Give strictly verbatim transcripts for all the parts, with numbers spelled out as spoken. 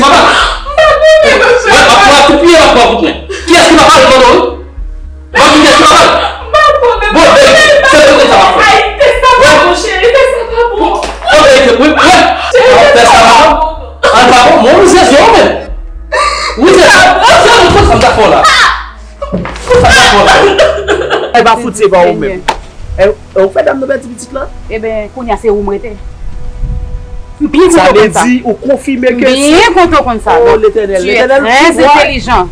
Papa! Mwen ap pran tout piye w ap pran kout mwen. Kiyès ki pa pale pandan w? Mwen kiyès ki pa pale? Bon, verite, se verite sa m ap fè. Ayite sa pa bon, cheri, te sa pa bon. Bon, verite, wi, wi. Cheri, te sa pa bon. An pa bon, mwen wi se zye w menm. Wi se zye w. Sa m ta fè w la. Sa m ta fè w la. E pa fout se pa ou menm. E, e ou fè dam nan pèdi pitit la? Eben, kounye a se ou m rete. M byen kontan w konn sa. Sa vle di ou konfime ke se. M byen kontan w konn sa. Oh, Letènèl, Letènèl, tu es très intelligent.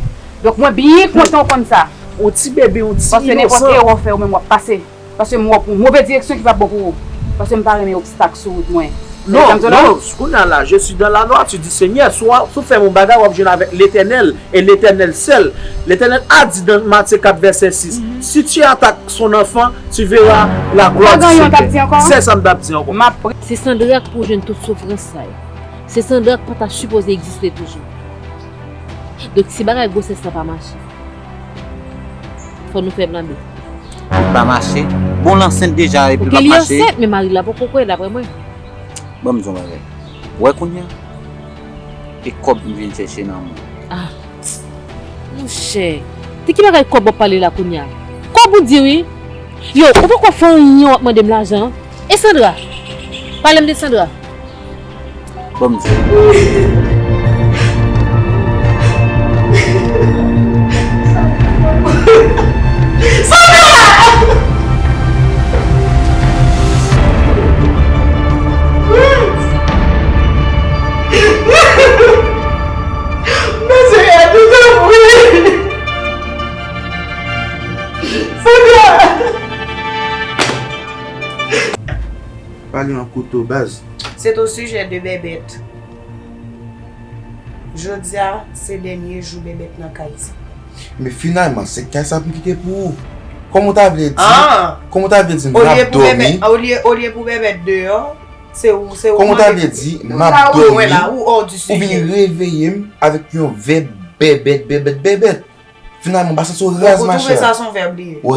Donk, mwen byen kontan w konn sa. Yon ti bebe, yon ti inosan. Paske nenpòt erè w fè, ou menm w ap pase. Paske m wè w pran yon move direksyon ki p ap bon pou ou. Paske m pa renmen obstak sou wout mwen. Non, non, kounye a la, je suis dans la loi, tu dis, Seigneur, si w, si w fè m yon bagay, w ap jwenn avèk Letènèl, e Letènèl sèl. Letènèl a di nan Matye kat vèsè sis, si tu attaques son enfant, tu verras la gloire du Seigneur. Ou pa gen anyen w t ap di ankò? Se sa m t ap di ankò. M ap Se Sandra k pou jwenn tout soufrans sa yo. Se Sandra k pa ta sipoze egziste toujou. Donk, si bagay gwosès la pa mache, fò nou fè plan B. Li pa mache. Bon, l ansent deja epi l pa mache. Oke, li ansent, men mari l la poko kwè, daprè mwen. Ban m di w yon bagay. Ou wè kounye a? E kòb m vin chèche nan men w. Ah, monchè. De ki bagay kòb w ap pale la kounye a? Kòb ou di wi. Yo, ou poko fè anyen w ap mande m lajan. E Sandra? Pale m de Sandra. Bon, m di. Sandra! Mesye, tout an pri. Sandra! Pale an kouto, baz. C'est au sujet de Bèbèt. Jodi a, se dènye jou Bèbèt nan kay sa. Men finalman, se kay sa pou m kite pou ou. Kòman w ta vle di, kòman w ta vle di m ap dòmi? Olye, olye pou Bèbèt deyò, se ou, se ou mande. Kòman w ta vle di m ap dòmi, ou vin reveye m avèk yon vèb Bèbèt, Bèbèt, Bèbèt? Finalman, m pa santi w raz, ma chère. Ou twouve sa se yon vèb li ye? Ou